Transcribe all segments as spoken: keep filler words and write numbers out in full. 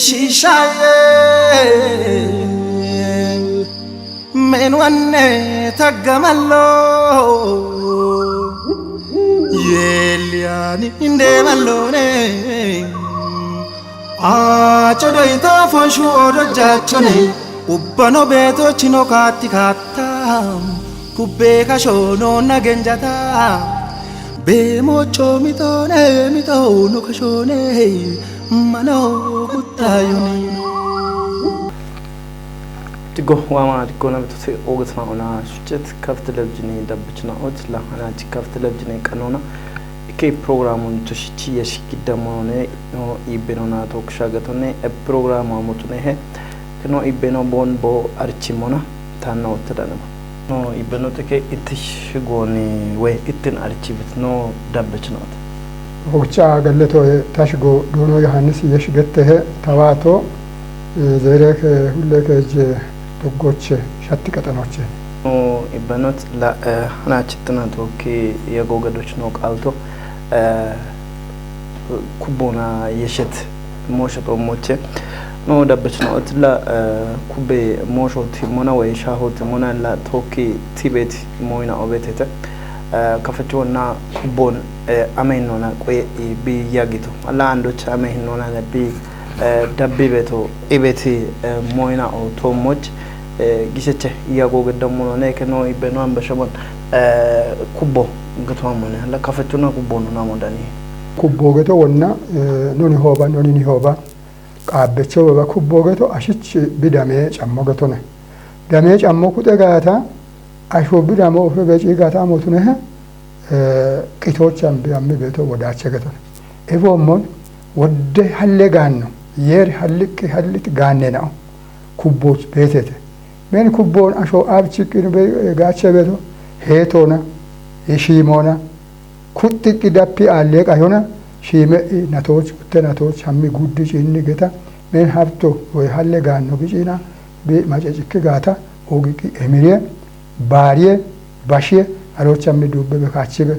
Shishaye men wanne taggamallo yeliani inde mallone acho doito fonshu odo jachone ubbano beto chino katti katta kubbe kashono nagenjata be mocho mitone mito no kashone mano kuttayone. Diggo waama diggo namitote oogatna ona shuchet kaf televizhine dabbachina ot la hanachi kaf televizhine qanona ke programun tushichi yashi giddamone no ibbeno na tok shagatone e programu amutune he kino ibbeno bon bo archimona tanna ottadanama no ibbeno teke ittish goni we ittin archibit no dabbachina ot. Hogcha galleto e tashgo duno Yohannis yesh gettehe tawato zeereke hulleke je doggoche shatti qaxanoche. Ibbanot la hanachittana tokki yagogadoch no qalto kubbona yeshet mosho xommoche no dabbachino otilla kubbe mosho timmona way shaho timmona la tokki tibet moyna obetete kafachonna kubbon amennona qoye bi yagito alla andoch amennona bi dabbi beto ibeti moyna o tommoch giseche yago gedammono ne keno ibeno ambashamon kubbo gatoamone la kafetuna kubbo nuna modani. Kubbo geto wonna noni hoba noni ni hoba qabbecho baba kubbo geto ashich bidame cammo getone dame cammo kute gata asho bidamo ofe beci gata motunehe qitoochan biyammi beeto wodaache getone. Ifoommon wodde halle gaanno, yeer halliqqi hallit gaanne nao kubbooch beeteete. Men kubboon ashoo aab chiqqinu gaache beeto heetoona, shiimoona, kuxxiqqi dappi aallee qayona, shiime'i natooch utte natooch hammi guddi ciinni geta, men habto woy halle gaanno biciina bi mace cikki gaata, ugiqi emiriye, baariye, bashiye, aroochammi duubbe bekaachibe,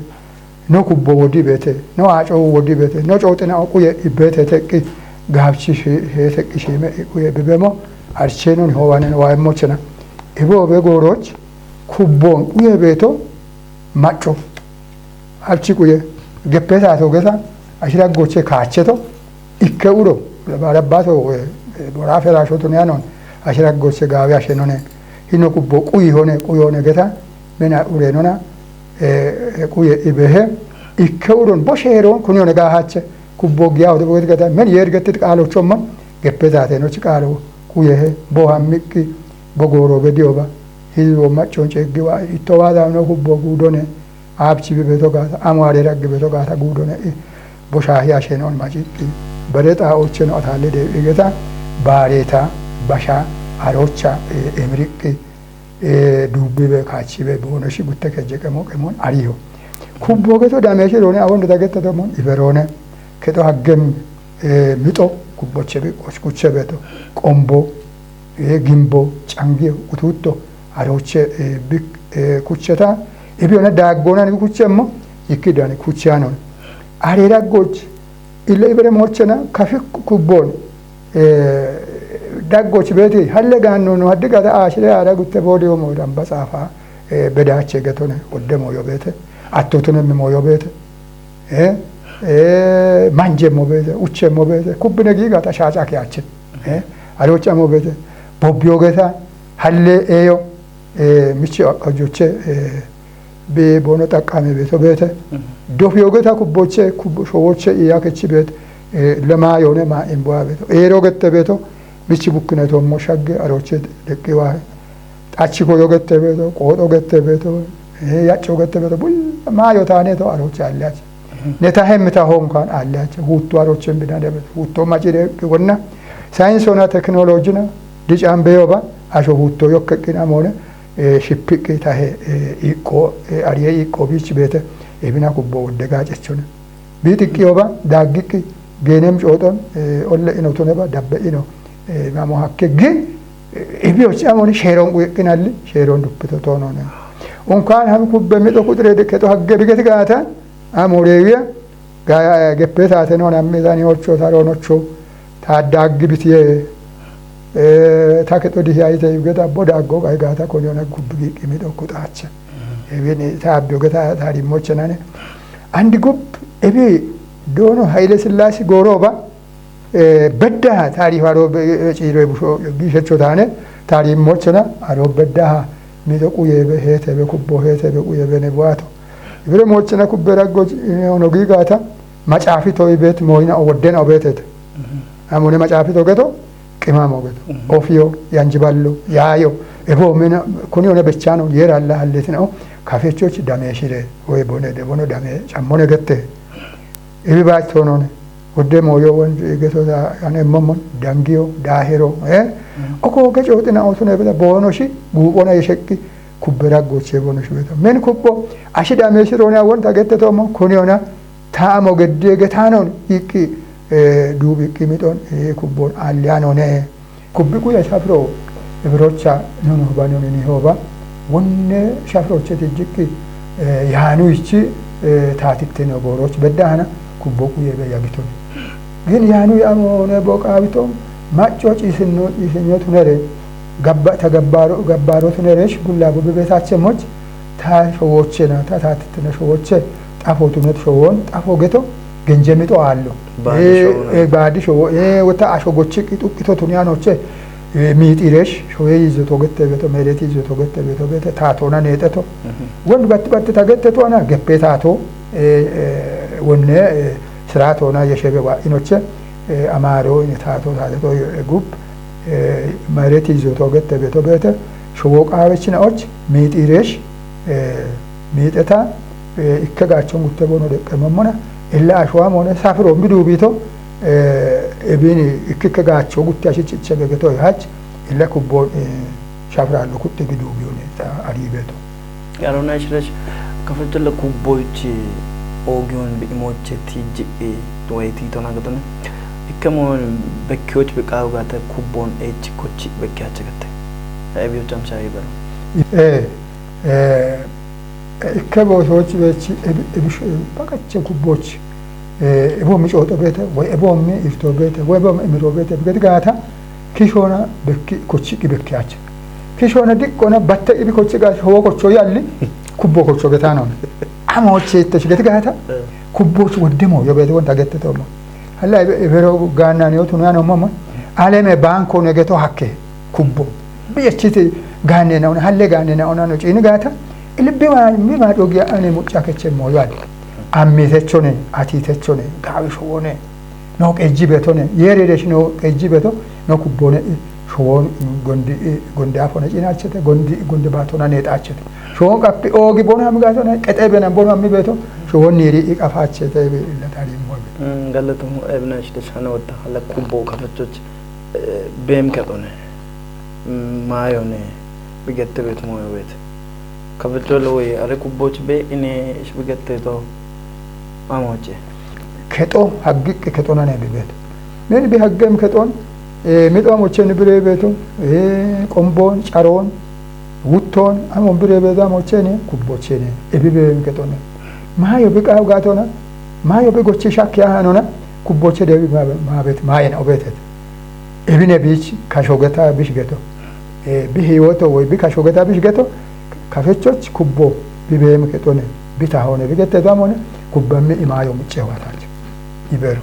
no kubbo wodi beete, no aacowu wodi beete, no cooxina oquye ibbeete teqqi gaabchi hee teqqi shiime iquye bibemo archeenon hoowanen waayemmochena. Ibo be goorooch kubboon quye beeto macco archi quye geppe saato gesa ashiraggoche kaacheto ikke uro barabbato bora feraashoto ne anon ashiraggoche gaawe ashenone hino kubbo quyi hone quyi hone geta mena urenona quye ibehe ikke uron bo sheeron kuni hone gaahache kubbo giya hode bo geta men yer getit qaalochomma geppe saate no chi qaalo quyehe bo hammiqqi bo gooro bediyoba hizbo maccon ceeggiwa ittowa daamno kubbo guudone aabchi bi beto gaata, amo are raggi beto gaata guudo ne'i. Bosha hiya sheno on maciqqi. Bare xaa'ocheno ataalle deebi'igeta baareeta, basha, arocha, emiriqqi, duubbibe, kaachibe, boonoshi gutte kejje qemo qemon ariho. Kubbo geto dameeshi roone awon dagetta domon iberoone. Keto haggem mixo kubboche biqqoch kuche beto qombo gimbo cangiyo ututto aroche bik kucheta ibiyona daggonani kuchemmo ikkidani kuchiyanon arera goch illa ibere mochena kafi kubbon daggoch beti halle ganno no hadde gada ashire ara gutte bodi omo damba safa bedache getone odde moyo bete attotune moyo bete eh, eh, manjemmo beete, uchchemmo beete, kubbine giigata shaaca kiyachin. Eh, aroocamo beete, bobbiyo geeta, halle eeyo, eh, michi hojjoche, eh, be bono xaqqame beeto beete. Dofiyo geeta kubboche, kub-, showoche iya kechi beet, eh, lema yone ma imboya beeto. Eero gette beeto, michi bukkine tommo shagge, aroche deqqiwa. Xachi koyo gette beeto, qooxo gette beeto, eh, yacco gette beeto, bulla maayo taane to aroche allach. Ne ta hemmi ta honkan allach. Hutto aroche mbina de beeto. Hutto macire wonna. Science ona technology na dican beyo ba asho hutto yokke qina mone, eh, shippiqi ta he, eh, iqqo, eh, ariye iqqo bich beete. Ebina kubbo wodde gacechone. Bi xiqqi oba daggiqqi geenem cooxon, eh, olle ino tuneba dabbe ino, eh, mamo hakke gin, eh, ibiyoch amoni sheeron quyiqqinalli sheeron duppito toonone. Unkaan ham kubbe mixo quxire de kexo hagge bigeti gaata, amorewiya, ga-, geppe saate non ammi zani ocho, saron ocho, Taaddaaggi bitiye, eh, ta kexo dihiya yite yugeta bo daaggo qayi gaata koniyona gubbi giiqqimi dhokku xaache. Ebini taabbiyo geta taarimmochenane. Andi gub ebi doono Hayile Sillaasi goorooba, eh, bedda taarifa ro be-, ciiro busho biishecho taane taarimmochenna aro bedda mixo quyebe heetebe kubbo heetebe quyebe ne buato. Ibire moochena kubbe raggo ci-, ono giigata macaafi toyi beet mooyina o wodden o beetete. Amune macaafi to geto, qimamo geto. Ofiyo, yanjiballo, yaayo, ebo mena, kuni one bechano, yeralla halletina o, kafechochi dameshire, oye bone de bono dame, chammone gette. Ibi baach tonone. Wodde mooyo won geto da, ane momon, dangiyo, dahero, eh? Oko ge chooxina otune bela bono shi, guubona yeshekki, kubbe raggoche bono shi beto. Men kubbo, ashi dameshirona won ta gette tomo, kuni ona, Taamo geddie getaanon iqqi, eh, duubi iqqi mixon, eh, kubbon aalliyaanone. Kubbi quya shafiro, ebirocha nunu hubanoni nihoba. Wonne shafiroche tijjiqqi, eh, yaanuichi, eh, taatitteno booroch beddahana, kubbo quye be yagitoni. Gin yaanui amone bo qaawiton, macco ciisinno, ciisinyo tunere, gabba-, ta gabbaaro, gabbaaro tuneresh, gulla bubbe beetache moch, ta showochena, ta taatittena showoche, xafo tunet showon, xafo geto, genje mixo aallo. Baadi Eh, showona. Eh, baadi showo, eh, wota asho gochi qixu qito tuni anoche, eh, miixiresh, showe yizo togette beto, meereti yizo togette beto, bete, taatona neexeto. Won batti batti tagette to ana, geppe taato, eh, eh, wonne, eh, siraatona yeshebe wa inoche, eh, amaaro, ine taato, taato, eh, gub, eh, meereti yizo togette beto, bete, showo qaawechina och, miixiresh, eh, miixeta, eh, ikke gaachon gutte bono deqqe mammona, illa ashuwa mone safiro mbi duubito, eh, ebini ikke ikke gaacho gutte ashichiche gegeto hach, illa kubbo, eh, shafirallo kutte bi duubiyone ta aribeto. Arona shiresh kafetolle kubboichi ogiyon bi imoche tijji, eh, tuwe titona gatone. Ikke mo bekkiyoch bi qaawgata kubbon ech kochi bekkiyache gatte. Ebiyoch amsha ibero. Eh, eh, Ikke boosochi beechi ebi-, ebisho, baqache kubbochi, eh, ebo mi cooxo beete, woy ebo mi irto beete, woy ebo mi imiro beete, gedi gaata, kishona bekki, kochi qi bekki ache. Kishona diqqona batte ibi kochi ga showo kocho yalli, kubbo kocho getanona. Amo chette shi gedi gaata, kubbochi wodde mo, yo beete wonta gette tomo. Halla ebe-, ebero gaannani otu no yano mama, aleme banko ne geto hakke, kubbo. Biyechiti gaanne nauna, halle gaanne nauna no ciini gaata, ilibbi ma, mi ma dhogiya ane mucca keche moyo ade. Ammi techone, ati techone, gaawi showone, no qejji betone, yeri desh no qejji beto, no kubbone i, showon gondi i, gondi afone ciina achete, gondi, gondi batona neeta achete. Showon kappi oogi bona mi gaatona, qexe bena bona mi beto, showon niiri i qafa achete, be illa tari mo be. Mm, galatu ebna shite sana wata, hala kubbo kafachoch. Eh, beem kexone, mm, maayone, bigette beet mooyo beet. Kafecho lo woy, are kubboch be ine ish bigette to amoche. Kexo, haggiqqe kexona ne bibeto. Men bi haggem kexon, eh, mixo amochen bire beto, eh, qombon, caron, wutton, amon bire beto amochen, kubbochen, ebi beem kexone. Maayo bi qaw gatona, maayo bi gochi shakki ahanona, kubboche debi ma-, mabet, mayen obetet. Ebine biich kasho geta bish geto. Eh, bi hiwoto woy bi kasho geta bish geto, kafechoch kubbo bi beem kexone, bi tahone, bi gette damone, kubbammi imayo mucce watach. Ibero.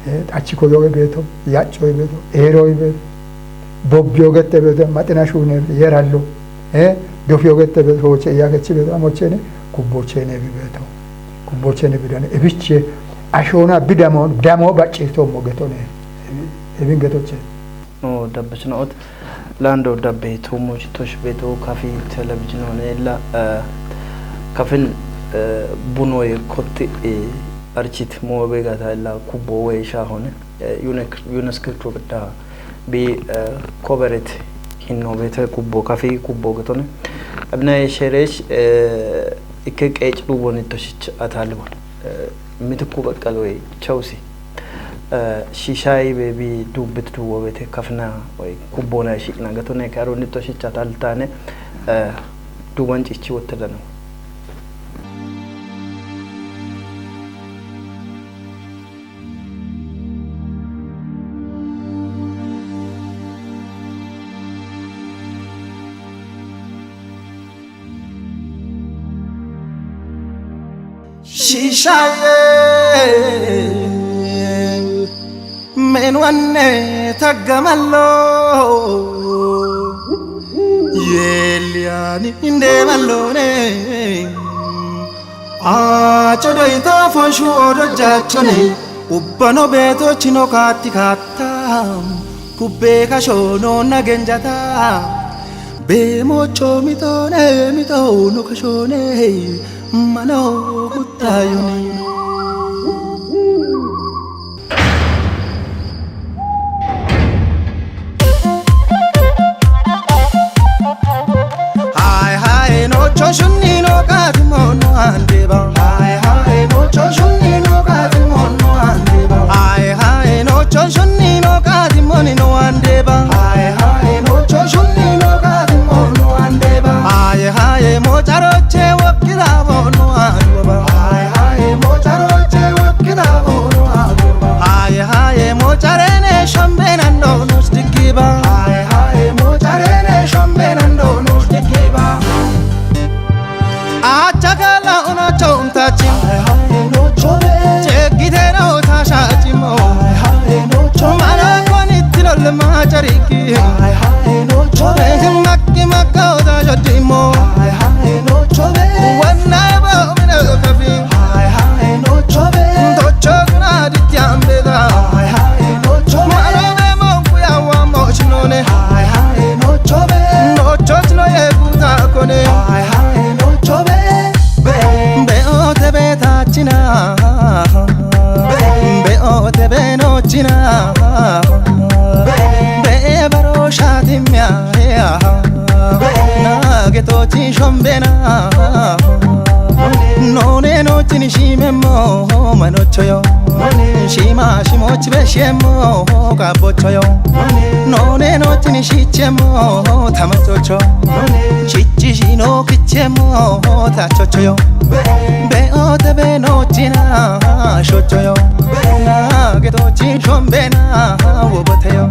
Eh, achi koyo beto, yacco beto, ero beto. Bobbiyo gette beto, maxina shune yerallo. Eh, dofiyo gette beto, hoche iya kechi beto, amochene, kubbochene bi beto. Kubbochene bidane. Ebiche, ashona bidamo, damo bacci to mo getone. Ebin getoche. No, dabbe sina ot. Lando dabbe to mo ci tosh beto kafi television one illa, eh, kafin, eh, buno ye kotti, eh, archit mo be gata illa kubbo we sha hone. Eh, unek-, UNESCO to beta bi, eh, koberet hinno bete kubbo kafi kubbo getone. Abna sheresh, eh, ikke qeec dhubon toshich atalibon. Eh, mitikku beqqal woy chawsi. Eh, shishay be bi dubbit duwo bete kafna woy kubbona shiqna getone karo ni toshich ataltane, eh, duban cichi wottadano. Shishaye, men wanne taggamallo, yeliani inde mallone. Acho doito fonshu odo jachone, ubbano beto chino kati kata, kubbe kashono na genjata. Be mocho mitone, mito no kashone, mano kutayone. Hai hai no choshuni no kati mono andeba. Hai hai no choshuni no kati mono andeba. Hai hai no choshuni no kati moni no andeba. Hai hai no choshuni no kati mono andeba. Hai hai mo charoche wokira mono andeba. Hai hai mo charoche wokira mono andeba. Hai hai mo charene shombe nando nus dikiba. Hai hai mo charene shombe nando nus dikiba. Achakala una chontachi. Hai hai no chobe. Chekitero tashachimo. Hai hai no chobe. Mara koni tilol machariki. Hai hai no chobe. Makki makka oda jodimo. Hai hai no chobe. Wanna bo mine kafi. Hai hai no chobe. Docho kuna dityambeda. Hai hai no chobe. Mara be mo kuya wa mo chinone. Hai hai no chobe. No chochno ye kuta kone. Hai hai no chobe. Be o te be ta china. Be o te be no china. Be baro shati mya. Na ge to chi shombena. No ne no chini shime mo mano choyo. Shima shimo chibe shemo ka bochoyo. No ne no chini shichemo tamachocho. Chichi shino kichemo tachochoyo. Be o te be no china shochoyo. Na ge to chi shombena wo boteyo.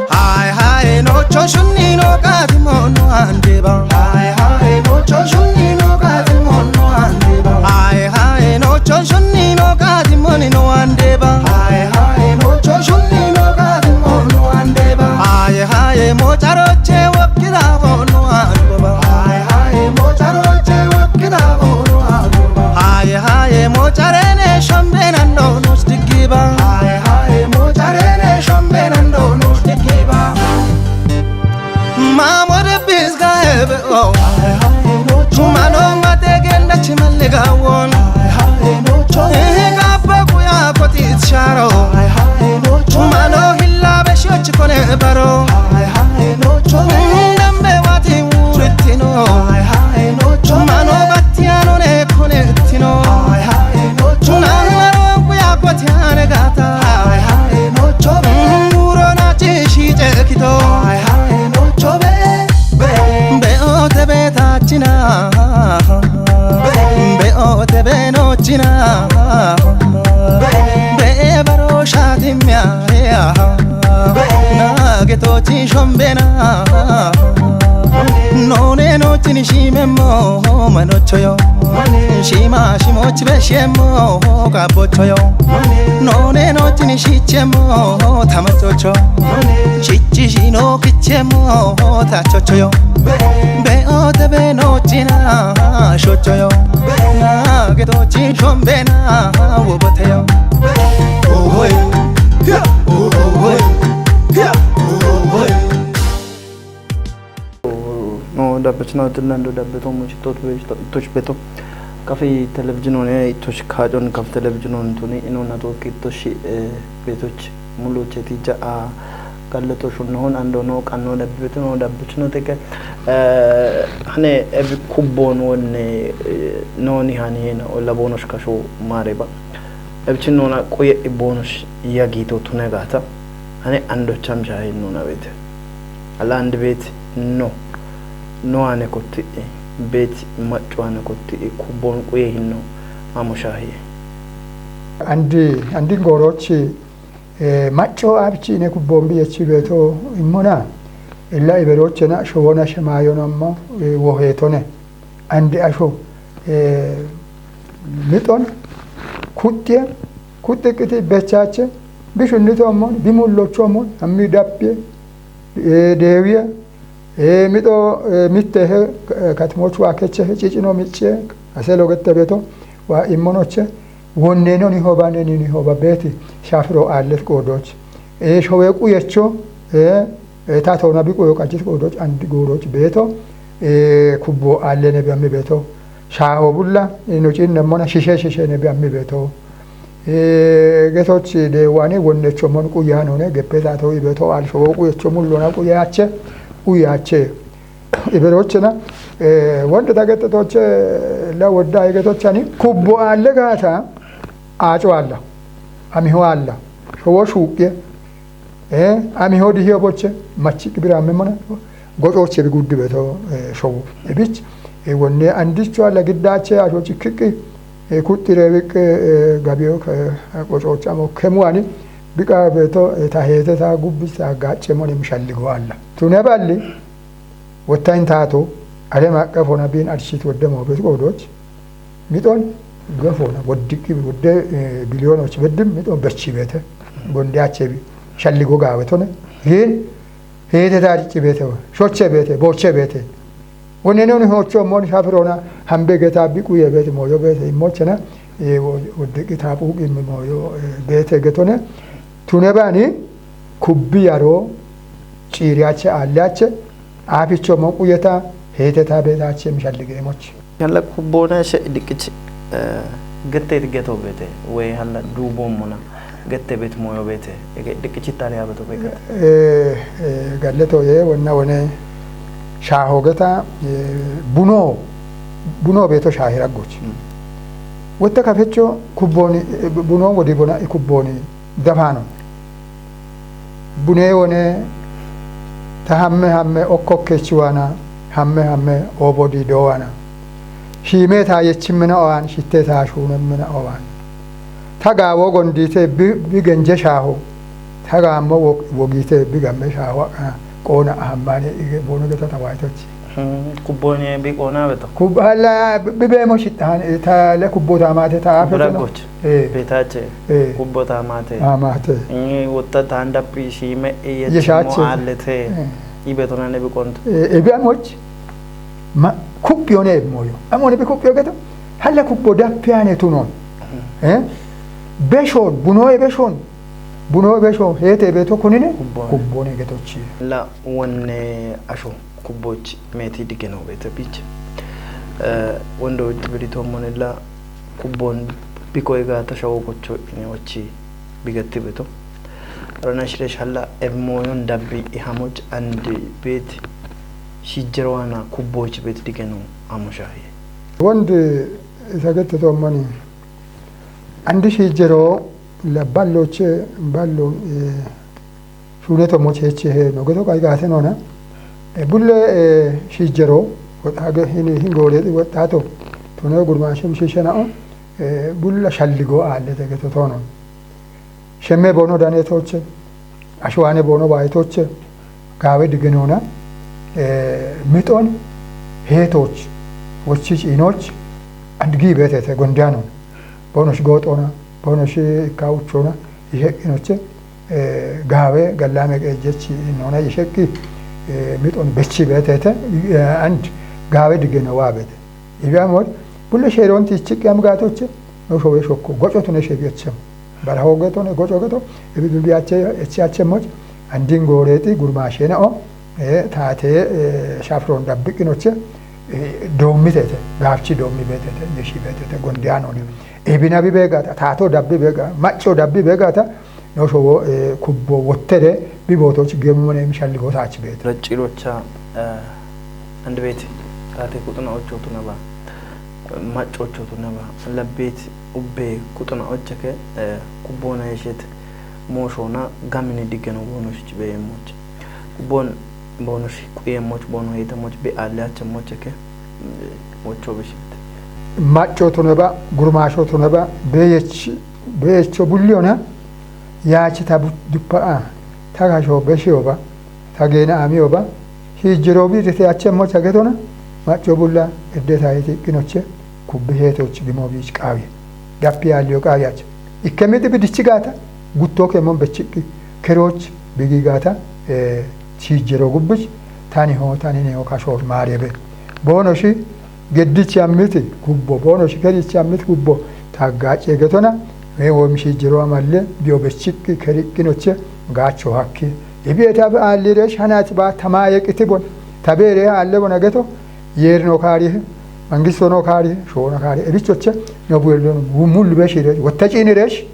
Hai hai no choshuni no kati mono andeba. Hai hai no choshuni no kati mono andeba. Hai hai no choshuni no kati moni no andeba. Hai hai no choshuni no kati mono andeba. Hai hai mo charoche wokira mono andeba. Hai hai mo charoche wokira mono andeba. Hai hai mo charene shombe nando nus dikiba. Hai hai mo charene shombe nando nus dikiba. Mamore bisga ebe o. Hai hai no chobe. Mano mate genda chimalle gawon. Hai hai no chobe. Eh, gabba kuya koti charo. Hai hai no chobe. Mano hilla be shoch kone baro. Hai hai no chobe. Dambe wati uritino. Hai hai no chobe. Mano battiano ne kone tino. Hai hai no chobe. Mano kuya koti ane gata. Hai hai no chobe. Uro na chishi chekito. Hai hai no chobe. Be o te be ta china. Be o te be no china. Be baro shati mya. Na ge to chi shombena. No ne no chini shime mo mano choyo. Shima shimo chibe shemo ka bochoyo. No ne no chini shichemo tamachocho. Chichi shino kichemo tachochoyo. Be o te be no china shochoyo. Na ge to chi shombena wo boteyo. Oh, oh, yeah. Oh, oh, oh, yeah. Oh, oh, oh, yeah. No dabbachina tillando dabbeto muchito tuch beto. Kafi television one tuch kajon kaf television on tuni ino na to kitosh, eh, betoch mulu chetija a galleto shunnohon ando no qanno dabbeto no dabbachina teke, eh, hane evi kubbon wonne, eh, noni hani hena o labonosh kasho mareba. Ebchin nona quye ibonosh yagito tunegata. Hane ando chamsha hin nona bete. Ala and bet no. No ane kotti bet macho ane kotti kubbon quye hinno amo shahi. Andi, andi ngorochi, Eh, macco abchi ine kubboombi yechi beeto immona, illa iberoochena showona shemaayono ammo, eh, woheetone. Andi asho, eh, mixon, kuxxiye, kuxxiqqiti bechaache, bishunnitomon, bimullochomon, ammi dappiye, eh, deewiye, eh, mixo, eh, mittehe, eh, katimochu waa kechehe, cicino micciye, aselo gette beto, waa immonoche, wonnenoni hoba, nenini hoba beeti, shafiro aallet qoodoch. Eh, showe quyecho, eh, eh, tatona biquyo qajjit qoodoch, andi gooroch beeto, eh, kubbo aallene biammi beeto. Shaaho bulla, eh, no cinnemmona, shishe, shishe ne biammi beeto. Eh, getoch deewani wonnecho mon quyanone, geppe tato ibeto, alsho quyecho mullona quyache, quyache. Iberochena, eh, wonde dagette toche la wodda igetochani, kubbo aalle gaata, aaco aalla, amiho aalla, showo shuuqqe, eh, amiho dihiyo boche, machi qibiramme mona, gocoche bi guddi beto, eh, showo. Ebich, eh, wonne andicho aalla giddache, asho cikkiqqi, eh, kuxxire wiqqe, eh, gabiyo, eh, gocochamo kemuani, biqa beto, eh, ta heete ta gubbisa gacce mone mishalligo aalla. Tune balli, Wottain taato, alem aqefona bin arshit wodde moobet qoodoch, mixon gefona, woddiqqi, wodde, eh, biliyoonoch beddim, mixon bechi beete, gonde ache bi, shalligo gaawetone, gin, heete taarici beete, shoche beete, boche beete. Wonne non hocho mon shafirona, hambe geta bi quye beete, mooyo beete, immochena, eh, wo-, woddiqqi taaquqi mooyo, eh, beete getone, Tune bani kubbi yaro ciiriyache aalliyache aaficho mo quyeta heeteta beetache mishalligeemoch. Halla kubboona she diqqich, eh, gette geto beete, woy halla duubommona gette beet mooyo beete, ege diqqich taliya beto beekata. Eh, eh, galleto ye wonna wone shaaho geta, eh, buno, buno beeto shaahiraggoch. Mm. Wotte kafecho kubbooni, eh, buno wodi bona i kubbooni. Dafano. Bune wone ta hamme hamme okkokkechi wana, hamme hamme obodi do wana. Shime ta yechimmina owan, shitte ta shuunemmina owan. Ta gaawo gondite bi, bi genje shaaho. Ta gaammo wo-, wogite bi gamme shaaho, ah, qoona ahammane ige bono geta ta waytochi. Hmm, kubbooni bi qoona beto. Kub-, hala bi, bi beemo shittan, eh, ta le kubbo ta maate ta afe Bira tono. Goch. Eh. Beetache. Eh. Kubbo ta maate. Ah, maate. Ni wotta ta andappi shime e Yeshache. Yechimo allete. Eh. I betona ne bi qonto. Eh, e bi amoch. Ma, kuppiyo ne moyo. Amo ne bi kuppiyo geto. Hala kubbo dappiane tunon. Hmm. Eh? Beshon, buno e beshon. Buno e beshon, heete beto kunine. Kubbo. Kubbo ne getochi. La wonne asho. Kubboch meeti digeno beete bich. Eh, wondo itti bidi to monella kubbon biko ega ta shawo kocho ine wachi bigatti beto. Rana shire shalla eb moyon dabbi ihamoch andi beet shijjerwana kubboch beet digeno amoshaye. Wondi isagette to moni. Andi shijjero la balloche ballo, eh, Shuune tommo cheeche he no geto qai gaase noona. E bulle, e, shijjero, woxaage hini hingoole woxxaato, tone gurmaashem shiishena'o, e, bulla shalligo aallete geto toono. Shemme boono danetoche, ashuwaane boono waayitoche, gaawe digenoona, e, mixon, heetoch, wochi ciinoch, and giibeetete gondiyanon. Boonosh gooxoona, boonosh ikkawuchoona, isheqqinoche, eh, gaawe gallaame qeejjechi noona isheqqi, eh, mixon bechi beetete, eh, and gaawe digeno waa beete. Ibe amor, bulle sheeroon tichiqqi am gaatoche, no showe shokko, goco tune shebi echem. Bara hooge tune goco geto, ibi dubi ache, echi ache moch, andin gooreexi gurmaashe na'o, eh, taate, eh, shafron dabbiqqinoche, eh, doommitete, gaafchi doommi beetete, yeshi beetete, gondiyaanone. Ebina bi beegata, taato dabbi beega, macco dabbi beegata, no showo, eh, kubbo wottere, bi bootoch geemu mene mishalligo taach beete. Raccirocha, eh, and beeti, taate kuxuna ochotu naba, macco ochotu naba, labbeet ubbe kuxuna ocheke, eh, kubbona yeshet, mooshona gamine diggeno boono shich beemoch. Kubbon boono shi quyemoch, boono heetamoch, be aalle achemocheke, eh, wocho bishit. Macco tuneba, gurmaasho tuneba, beyechi, beyecho bulliyona, Yaachi ta bu- duppa'a, ta kasho beshiyoba, ta geena amiyoba, shiijjiroo biitete achemmo chagetona, macco bulla edde ta hiti qinoche, kubbi heetoch gimo biich qaawiye. Dappi yaalliyo qaawiyacho. Ikkemiti bidichi gaata, gutto kemmon bechiqqi, keroch bigi gaata, eh, shiijjiroo gubbich, tani ho, tani ne ho kasho maarebe. Boono shi, geddichi ammiti kubbo, boono shi kerichi ammiti kubbo, taggaace getona, me wo mishijjiro amalle, biyo bechiqqi keriqqinoche, gaacho hakki. Ibi eta be aalliresh hanati ba tamaye qitibon, tabeere aalle bona geto, yeerino kaarihe, mangistono kaarihe, shoono kaarihe, ebichoche, no buello, mullu beshiresh, wotta ciiniresh,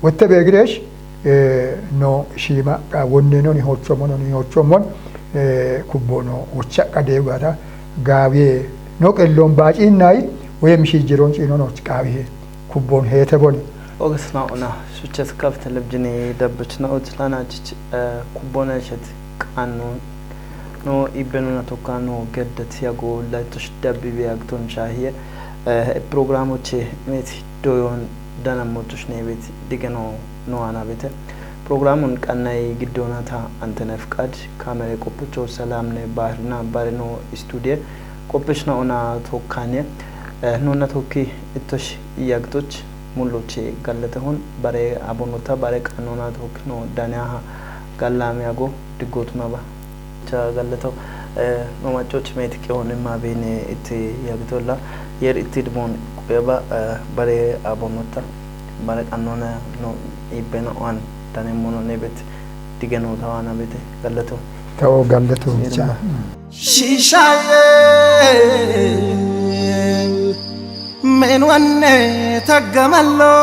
wotta beegiresh, eh, no shiima, ah, wonne no ni hochomo, no ni hochomo, eh, kubbo no, wocha qade gata, gaawiye, no qellon baaci nai, woye mishijjiron ciino no qaawihe, kubbon heete boni. Oges na ona, suches kaf telebjini dabbuch na utlana chich, eh, kubbona shet qannon, no ibbenuna tokka no geddet yago laitosh dabbi be agton shahiye, eh, programoche meti doyon dana motush nebet digeno no anabete. Programun qannay giddonata Antene Fqad, kamere qoppucho Salamne Bahrina bareno studie qoppishna ona tokkane, eh, nonna tokki ittosh yagtoch mulloche gallatehon bare abonota bare qannona tokki no dane aha gallame ago diggotunaba. Cha gallataw, eh, no maccoch meeti qihon imma bene itti yagitolla, yer itti dmon quyaba, eh, bare abonota, bare qannona no ibbena oan dane mono nebet digeno tawana bete gallataw. Tawo gallataw. Yer cha. Imma. Shishaye, men wanne taggamallo,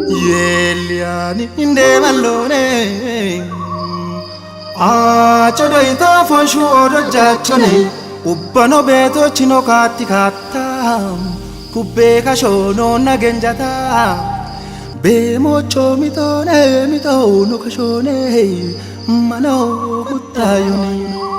yeliani inde mallone. Acho doito fonshu odo jachone, ubbano beto chino kati katta, kubbe kasho no na genjata. Be mocho mitone, mito no kashone, mano kuttayone.